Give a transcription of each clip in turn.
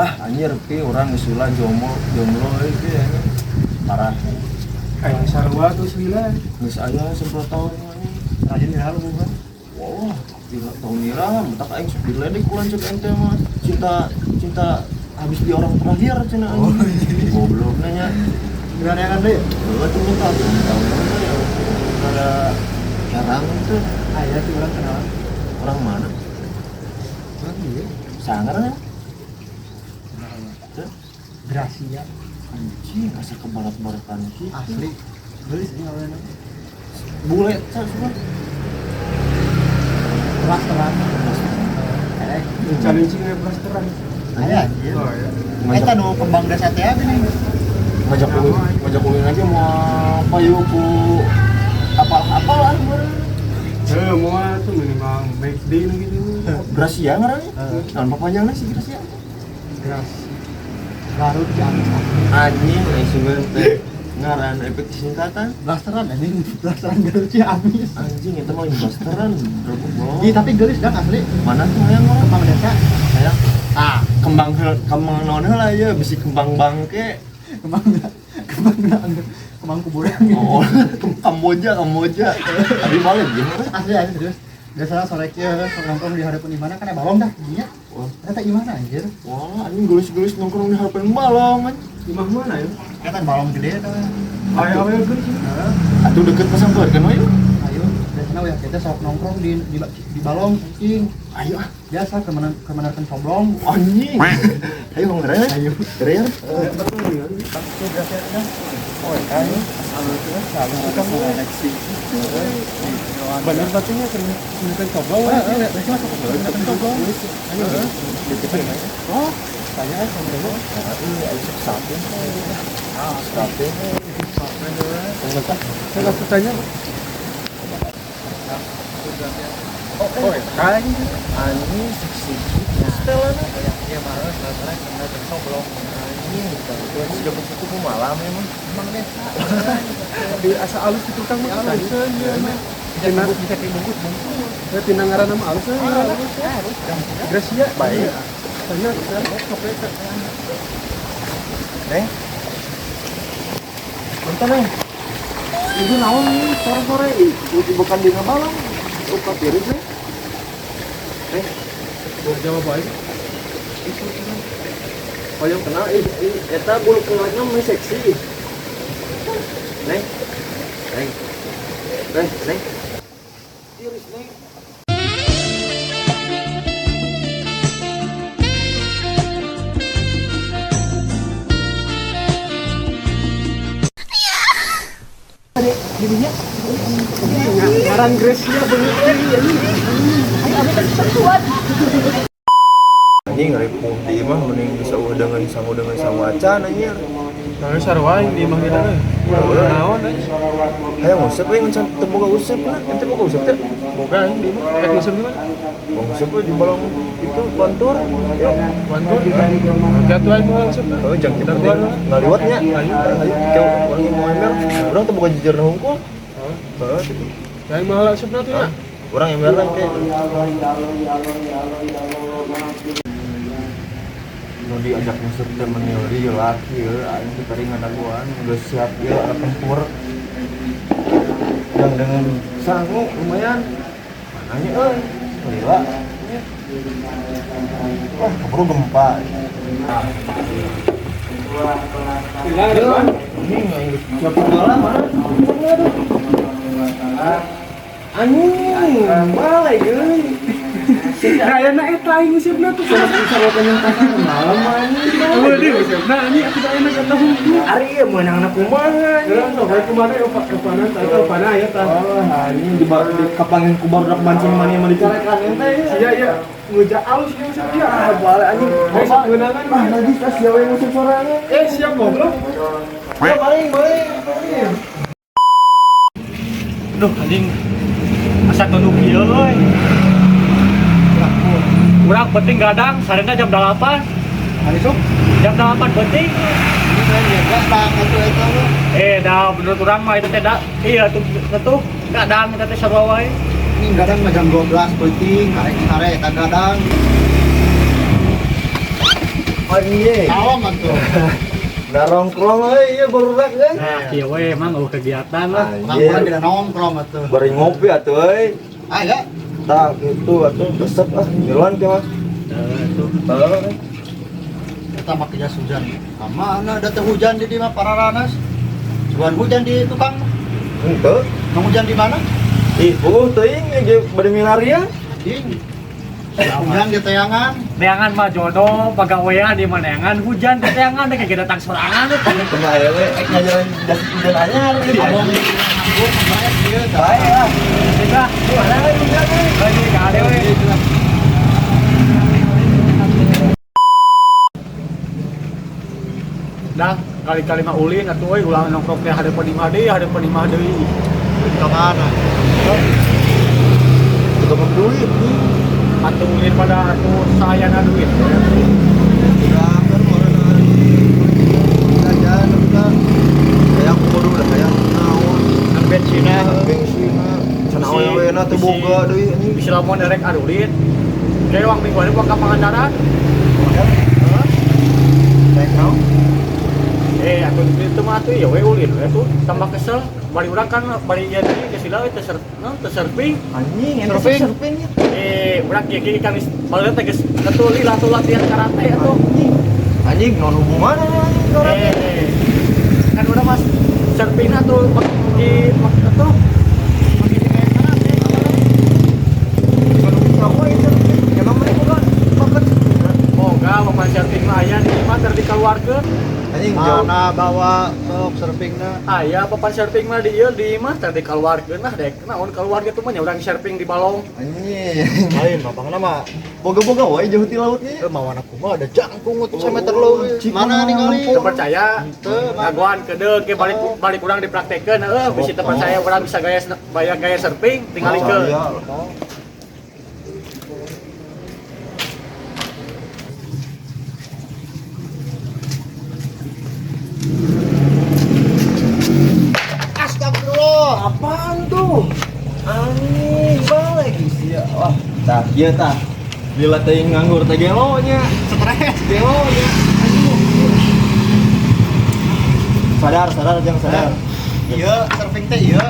Lah anjir pi urang geus lila jomblo jomblo euy pi anjing. Parah. Aing sarua tuh lila. Geus aya 10 tahun anjing. Rajin di halu bukan? Wah, gila tahun nira, mentak aing sok diledek ku lanceuk ente mah. Cinta cinta habis di orang terakhir cenah anjing. Goblok nanya. Gimana yang kan deh? Heeh, tuh minta tuh tahun ya. Ada jarang tuh. Aya sih orang kenalan. Orang mana? Orang iya. Sangar kan? Tuh, Gracia anjing asa kebarat-baratan gitu. asli. Beli sih awalnya. Bule semua. Blasteran. Eh, Challenge nge blasteran. aya anjir. Oh ya. Eta nu kembang desa teh gini. Ngajak ulin aja mau apa yuk ku apal-apal lah meureun. Eh, mau tuh minimal McD nu gitu. Gracia ngaranna. Heeh. Naon papanjangna si Gracia? Gras. Garut Ciamis asli. Anjing aing sugan teh ngaran efek singkatan. Blasteran anjing, blasteran Garut Ciamis. Anjing eta mah blasteran goblok. Ih, tapi geulis dang asli. Mana tuh hayang orang? Kembang desa. Hayang Ah, kembang heul, kembang naon heula ieu bisi kembang bangke. kembang kembang kembang kuburan. Oh, Kamboja, Kamboja. Tapi balik gimana? Asli asli serius. Biasanya sore kieu sok nongkrong di hadapan imana kan aya balong dah dinya. Wah, Eta imana anjir? wah, anjing gelis-gelis nongkrong di harapan balong anjing. Imah mana ya? Eta balong gede eta. Ayo ayo geus. Heeh. Atuh deket pasang kan ayo. Ayo, biasanya we kita sok nongkrong di balong cing. Ayo ah, Biasa kemana kemana kan coblong. anjing. Ayo ngomong Ayo. Keren. Oh, ayo. Bener batunya kena coblong. Heeh, biasa masuk ke coblong. Ayo. Oh, tanya aja sama dia. Ayo sok sate. Ah, sate. Saya langsung tanya. Oh, kan. Anjing seksi gitu setelanna. Iya, mah sore kena coblong. Anjing, sudah begitu ku malam emang. Emang desa. Di asa alus itu kang mah alus. Bisa bisa dibungkus bungkus. Ya tina ngaranna mah alus. Harus harus. Gracia. Baik. Tanya sok eta. Neng. Bentar, Neng. Itu naon sore-sore ih, itu bukan di ngabalong. Uka tiris nih. Neng, Jawab baik. itu kenal. Hoyong kenal ih, ih, eta bulu kenalnya mah seksi. Neng. Neng. Neng, neng. Tiris, Neng. Ngaran Gracia bener. Anjing ripuh di imah mending bisa eueuh dengan sangu dengan sawacan anjir. Nah, sarua aing di imah kita euy. Naon euy? Hayang usep we ngan teu boga usep lah. Ente boga usep teh? Boga aing di imah. Rek nguseup di mana? Boga usep we di balong itu bantur. Bantur. Oke atuh aing mau nguseup. Oh, jang kita teh ngaliwatnya. Ayo, ayo, ke urang mau ember. Urang teu boga jejerna hungkul. Heeh, gitu. Aing mah nguseup tuh nya. Urang emberna ke. Nu diajak nguseup teh meni laki euy, aing teh tadi ngadaguan geus siap ieu alat tempur. Yang dengan sangu lumayan. Mananya euy, lila. Wah, keburu gempa. Lila ada kan? Anjing, aing geus siap segala mana? Anjing, balik euy. Kayana eta aing nguseup tuh. Malam anjing. Eueuh deui nguseup anjing atuh enak eta hungkul. Ari ieu meunangna kumaha anjing. Geus sok bae kumaha opa opana tah opana aya tah. Oh, anjing di di kapangin ku barudak mancing mani mah dicarekan ente ya. Sia ya nguja alus ieu nguseup ieu. Ah, balik anjing. Hei sok geunangan. Ah, najis ah sia we nguseup sorangan. Eh siap goblok. Ya paling paling. Duh anjing asa tunduh kieu euy. Urang penting gadang, sarena jam 8. Hari sok. Jam 8 penting. Eh, dah menurut urang mah itu teh da, iya tuh tuh gadang eta teh sarua wae. Ini gadang mah jam 12 penting, karek sare eta gadang. Pagi ye. Kalem atuh. Narongkrong euy ieu barudak euy. Nah, kieu we emang eueuh kegiatan lah. Urang dina nongkrong atuh. Bari ngopi atuh euy. Ah ya. Tah kitu atuh resep ah ngiluan ke mah. Tuh. Heeh. Eta mah jas hujan. Ka mana da teu hujan di dieu mah pararanas. Cuman hujan di tukang. Henteu. Mang hujan di mana? Ih, puguh teuing ge bade milarian. Ding. Hujan di teangan. Neangan mah jodoh, pagawean di maneangan, hujan di teangan deh kayak datang sorangan tuh. Kumaha we ek ngajaran jas hujan anyar gitu. Abong nganggur bae ieu tah. Bae lah. Bisa. Mana we hujan euy. Lagi ka ade we. Dah, kali-kali mah ulin atuh euy ulah nongkrong teh hareupeun imah deui, hareupeun imah deui. Ka mana? Kita mau duit nih. Atuh ulin pada atuh sayana duit. Udah kan orang jajan udah. Kayak kudu udah kayak naon. Nang bensinna. Bensinna. Cenah awewe na teu boga deui anjing. Bisa lamun erek adulit. Kayak uang mingguan uang ka Pangandaran. Heeh. Naik naon? Atuh itu mah atuh ya we ulin we tuh tambah kesel. Bari urang kan bari ieu deui geus lila teu teu surfing. Anjing, Surfing. surfing ya. Urang kieu kieu kan geus baleun teh geus atuh lila tuh latihan karate atuh. Anjing, non hubungan anjing karate. Kan urang mas surfing atuh di atuh maki kayak karate. Kalau bisa wae surfing. Emang mereka boga bakat Boga papan surfing mah aya di imah teu dikeluarkeun. Anjing jauh. Mana bawa sok surfingna? Aya papan surfing mah di ieu di imah teu dikeluarkeun lah dek. Naon keluar gitu mah nya urang surfing di balong. Anjing. Lain bapakna mah Boga-boga wae jauh ti lautnya. Mawana kumaha ada jangkung tuh sameter leuwih. Cik, Mana ningali? Teu percaya? Teu, mana? Ngagoan kedeung ke balik balik urang dipraktekeun heuh bisi teu percaya urang bisa gaya gaya gaya surfing tingalikeun. Percaya. Astagfirullah. Apaan tuh? Anjing, balik sia. Wah, tah ieu tah. Bila teuing nganggur teh gelo nya. Stres. Gelo nya. Sadar, sadar jangan sadar. Iya, surfing teh iya.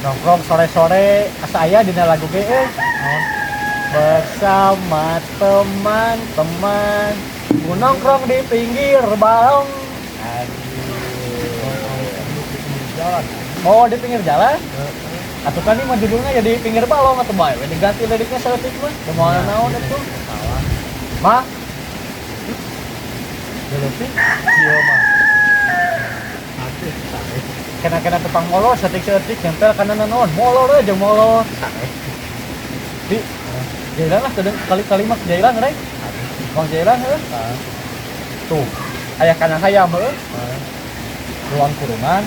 Nongkrong sore-sore asa aya dina lagu ge euy. Bersama teman-teman ku nongkrong di pinggir balong. Jalan. Oh, di pinggir jalan? Atau kan ini mah judulnya jadi pinggir balong atau bae we diganti liriknya saeutik mah. Teu moal naon itu. Mah. Leutik ieu mah. Kena-kena tepang molor saeutik-saeutik nempel kana naon. Molor we jeung molor. Di Jailan lah kali-kali mah Jailan rek. Bang Jailan heuh. Tuh, aya kana hayam heuh. Ruang kurungan.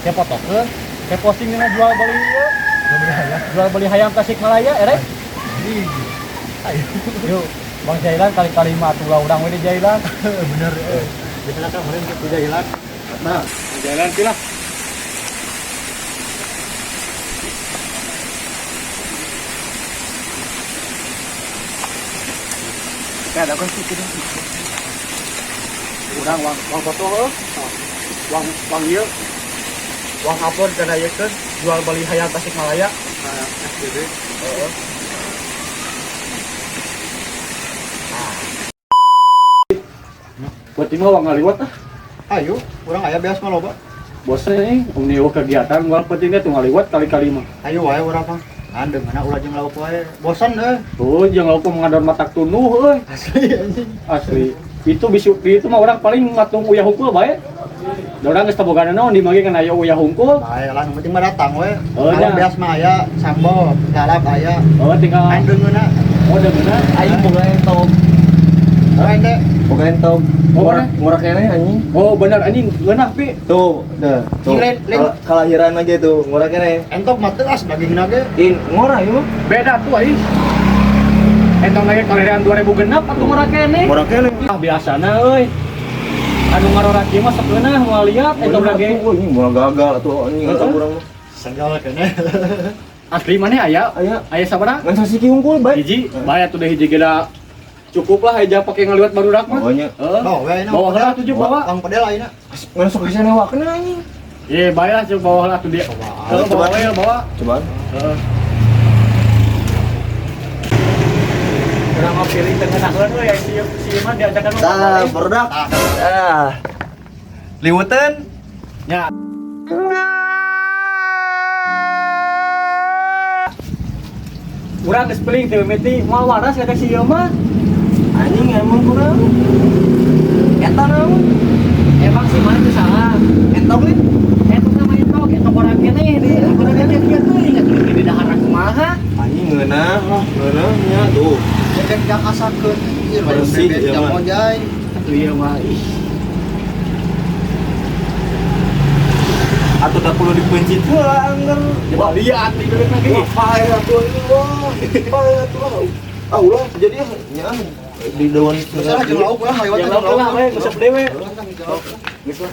Kayak potokeun, kayak posting dina jual beli ieu. Jual beli hayam. Jual beli hayam Tasikmalaya erek. Ayo. Yuk, Bang Jailan kali-kali mah atuh lah urang we di Jailan. Bener. Biasanya kan kemarin ke Jailan. Nah, Bang Jailan sih lah. Ya, ada kan sih gitu. Urang wang wang foto heuh. Wang wang ieu. Wang upload kana ieu keun jual beli hayam Tasikmalaya. SBB. Heeh. Buat mah wang ngaliwat ah. Ayo, urang aya beas mah loba. Bosen nih, um ieu kegiatan gua pentingnya tuh ngaliwat kali-kali mah. Ayo wae urang mah. Andeng mana ulah jeung lauk wae. Bosan euy. Tuh, jangan lupa mengadon matak tunuh euy. Asli anjing. Asli. Itu bisu itu mah orang paling ngatung uyah hungkul bae. Da urang geus teu boga naon dimagi kana aya uyah hungkul. Bae lah, nu penting mah datang we. Oh, Kalau nya. beas mah aya sambal, lalap aya. Oh, tinggal Andeungeuna. Oh, deungeuna. Aing boga entog. Lain teh. Boga entog. Oh, Ngurak ngurak keneh anjing. Oh, bener anjing ngeunah pi. Tuh, dah. Tuh. Lain- lain. Kalahiran lagi tuh, ngurak keneh. Entog mah teu as dagingna ge. In ngora ieu mah. Beda tuh aing. Entong lagi kalahiran 2006 atuh ngora keneh. Ngurak keneh. Ah, biasana euy. Anu ngarorak ieu mah sok ngeunah moal liat entong lagi. Ini moal gagal atuh anjing Heeh. entog urang mah. Senggol keneh. Asli mana aya? Aya. Aya sabaraha? Ngan sasiki hungkul bae. Hiji, bae atuh deh hiji ge da cukup lah aja pakai ngaliwat barudak mah. Pokoknya. Heeh. Bawa we ayeuna. Bawa heula tujuh bawa. Kang pedel ayeuna. Ngan sok bisa newakeun anjing. Ye, bae lah cukup bawa heula atuh dia. Heeh, bawa we bawa. Cobaan. Heeh. Urang mah pilih teu ngeunaheun we si si mah diajakan mah. Tah, barudak. Ah. Liweuteun. Ya. Urang geus peling teh mimiti moal waras kata si ieu mah. Anjing emang kurang. Eta naon? Emang si mana tuh salah. Entok lin. Entok sama entok, entok orang kene di orang kene dia tuh ingat di dahar kumaha. Anjing ngeunah lah, ngeunah nya tuh. Bebek jang asakeun ieu Bersih, bebek iya jang mah. monjai. Atuh ieu mah ih. Atau tak perlu dipencit heula angger. Coba lihat di bebek lagi. Wah, pae atuh anjing wah. Pae atuh lah. Ah ulah jadi ah nya ah, di daun Masalah jeung lauk lah, lewat Jeung lauk lah, we, ngusap dewe. Geus lah. Geus lah.